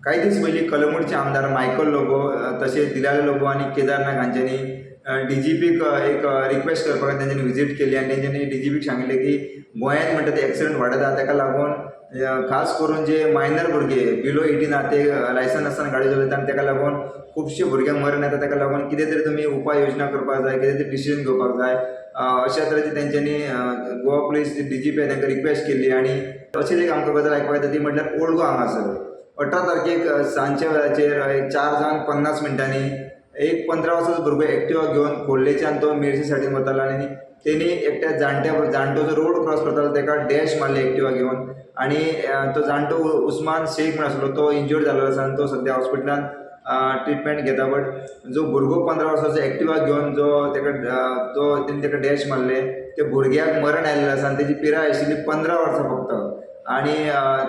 कांय दीस पयलीं कलंगूटचे आमदार मायकल लोबो तशेंच दिलायला लोबो आनी केदार नायक हांच्यांनी डीजीपीक एक रिक्वेस्ट करपाक तेंच्यांनी विजीट केली आनी तेंच्यांनी डीजीपीक सांगिल्लें की गोंयांत म्हणटा ते एक्सिडंट वाडत आहा, ताका लागून खास करून जे मायनर भुरगे बिलो 18 आहा ते लायसन्स नासतना गाडी चलयता आनी ताका लागून खुबशे भुरग्यांक मरण येता. ताका लागून कितें तरी तुमी उपाय योजना करपाक जाय, कितें तरी डिसिजन घेवपाक जाय अशा तरेची तेंच्यांनी गोवा पुलीस डीजीपी तांकां रिक्वेस्ट केल्ली. आनी अशीच एक आमकां गजाल आयकपाक येता ती म्हटल्यार ओल्ड गोवा हांगासर 18 तारखेक सांजच्या वेळाचेर एक 4 जावन 50 मिनटांनी एक 15 वर्साचो भुरगो एक्टिवा घेवन खोर्लेच्यान तो मेरशे सायडीन वतालो आनी तेणी एकट्या जाणटो जो रोड क्रॉस करतालो ताका डॅश मारले एक्टिवा घेवन आनी तो जाणटो उस्मान शेख म्हण आसलो, तो इंजर्ड जाल्लो आसा आनी तो सद्या हॉस्पिटलान ट्रिटमेंट घेता. बट जो भुरगो 15 वर्साचो एक्टिवा घेवन जो ताका तो तेणी ताका डॅश मारले, त्या भुरग्याक मरण आयिल्लें आसा आनी तेजी पिराय आशिल्ली 15 वर्सां फक्त. आनी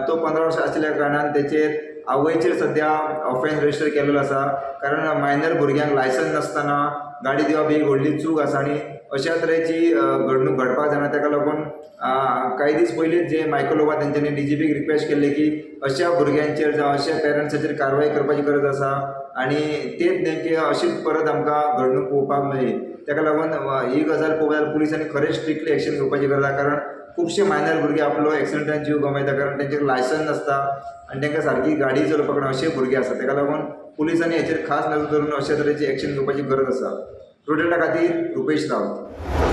तो 15 वर्सां आशिल्ल्या कारणान तेचेर आवयचेर सद्या ऑफेन्स रजिस्टर केल्लो आसा, कारण मायनर भुरग्यांक लायसन्स नासतना गाडी दिवप ही एक व्हडली चूक आसा आनी अशा तरेची घडणूक घडपाक जायना. ताका लागून कांय दीस पयलींच जे मायकल लोबो तेंच्यांनी डीजीपीक रिक्वेस्ट केल्ली की अशा भुरग्यांचेर जावं अशा पेरंट्साचेर कारवाय करपाची गरज आसा आनी तेच नेमके अशीच परत आमकां घडणूक पळोवपाक मेळ्ळी. ताका लागून ही गजाल पळोवपाक जाल्यार पुलिसांनी खरेंच स्ट्रिक्टली एक्शन घेवपाची गरज आसा, कारण खुबशे मायनर भुरगे आपलो एक्सिडंटान जीव गमयता, कारण तेंचेर लायसन्स नासता आनी तांकां सारकी गाडी चलोवपाक कळना अशे भुरगे आसा. ताका लागून पुलिसांनी हेचेर खास नजर दवरून अशा तरेची एक्शन घेवपाची गरज आसा. प्रुडंटा खातीर रुपेश रावत.